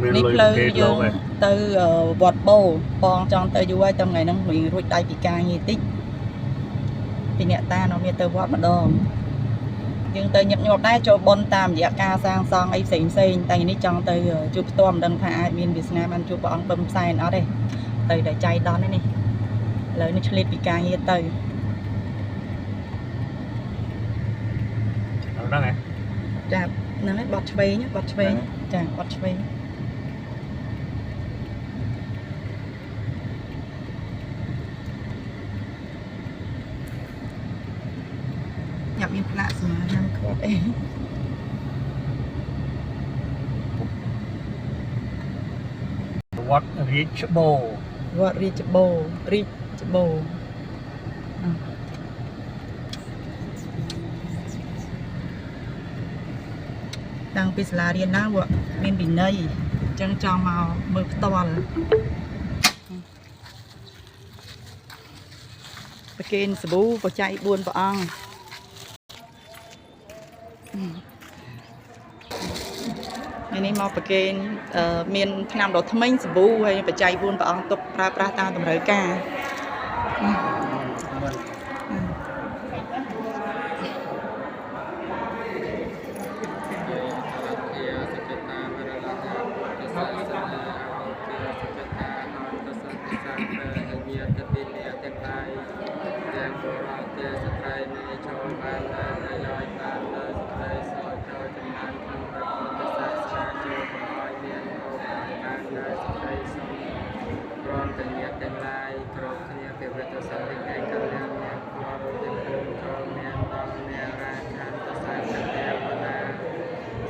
មាន នេះផ្លូវ លុយប្រេត យើង លោកឯង ទៅវត្តបូបងចង់ទៅយូរហើយតែថ្ងៃហ្នឹងរៀងរួចដៃពីការងារតិចពីអ្នកតានាំគ្នាទៅវត្តម្ដងយើងទៅញឹកញាប់ដែរចូលប៉ុនតាមរយៈការសាងសង់អីផ្សេងផ្សេងតែថ្ងៃនេះចង់ទៅជួបផ្ទាល់មិនដឹងថាអាចមានវាសនាបានជួបព្រះអង្គពឹមផ្សែនអត់ទេទៅតែចៃដន្យនេះឥឡូវនេះឆ្លៀតពីការងារទៅ ហ្នឹងឯង ចាហ្នឹងហើយបត់ឆ្វេងបត់ឆ្វេងចាបត់ឆ្វេងញ៉ាំមានផ្លាកសញ្ញាហាមឃាត់អី វត្តរាជបោ វត្តរាជបូរាជបូតាំងពីសាលារៀនណាវត្តមានវិន័យអញ្ចឹងចង់មកមើលផ្ទាល់ប្រគេនសាប៊ូបច្ច័យ4ព្រះអង្គថ្ងៃនេះមកប្រគេនមានថ្នាំដ៏ថ្មិញសាប៊ូហើយបច្ច័យ4ព្រះអង្គទុកប្រើប្រាស់តាមតម្រូវការ ព្រមទាំងញាតិទាំងឡាយគ្រប់គ្នាពិវិទ្ធសន្តិឯកលអ្នកខ្វល់ទាំងខ្លួនចូលមានដល់អ្នករាខន្តសង្ឃទេវតា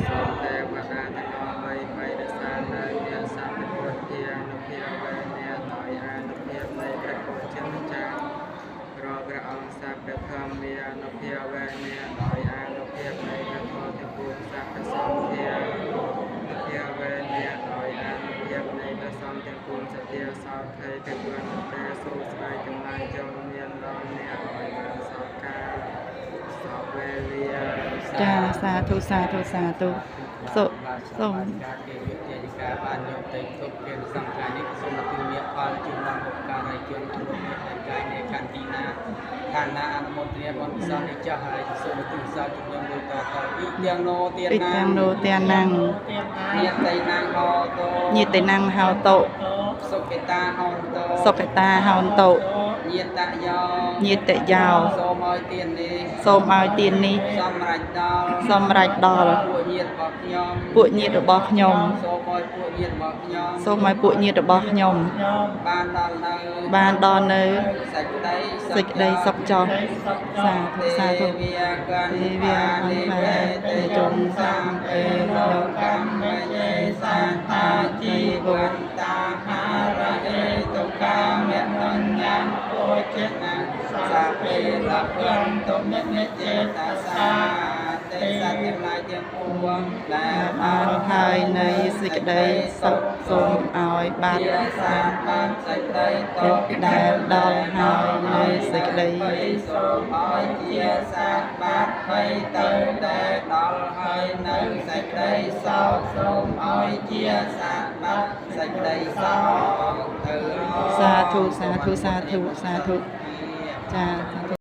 សូមទេវតាទាំងអស់បីបីរក្សានៅអ្នកសន្តិពុទ្ធានុភាវេអ្នកដោយអានុភាពនៃព្រះគុណជាម្ចាស់រាល់ព្រះអង្គសព្វធម្មានុភាវេអ្នកដោយអានុភាពនៃព្រះធម៌ទាំងពួងសព្វសង្ឃានុភាវេអ្នកដោយអានុភាពនៃព្រះសង្ឃទាំងពួងសទ្ធាសោភ័យភិវន្តទេសូមស្បែកទាំងឡាយចងមានដល់អ្នកឲ្យបានសពកាលសពវេលា ចាសាធុសាធុសាធុសូសូម ការគេយុទ្ធការបានយកទៅទុកគេសង្ឃនេះសូមទូលាផលជូនដល់បុព្វការីជនគ្រប់អ្នកដែលកាយនៃខន្ទីណាឋានៈអនុមោទនាបុណ្យកុសលនេះចាស់ហើយសូមទូសាជំនុំដូចតទៅអ៊ីទាំងណូទា អ៊ី ណា ទាំងណូទាណាំង ញាតិណាំងហោតោ ញាតិណាំងហោតោ សុគតាហោតោ សុខតាហោតោ ញាតយោ ញាតិយោ សូមឲ្យទាននេះ សូមឲ្យទាននេះ សម្រេចដល់ សម្រេចដល់ ពួកញាតិរបស់ខ្ញុំ ពួកញាតិរបស់ខ្ញុំ សូមឲ្យពួកញាតិរបស់ខ្ញុំ សូមឲ្យពួកញាតិរបស់ខ្ញុំ បានដល់នៅ បានដល់នៅ សេចក្តី សេចក្តីសុខចោះសាធុសាធុ ទេវាកន្ ទេវា បា ក និ ន្ វេ បា ត តិ យ យ ង ង សំពេលោកកម្មយេសន្តាជីវន្តាហារហេតុកាមនញ្ញំពុជនំសាពេលភន្តុមិនិចេតសាទេសត្វទាំងឡាយទាំងពួងដែល បា បាន នហើយនៃសេចក្តីសុខសូមឲ្យបាត់ ជាសានបានសេចក្តី ទុក្ខដែលដល់ហើយនៃសេចក្តី សូមឲ្យជាសានបាត់ភ័យទៅដែលដល់ហើយនៅសេចក្តីសោកសូមឲ្យជាសានបាត់សេចក្តីសោកទៅ សាធុសាធុសាធុសាធុចាសាធុ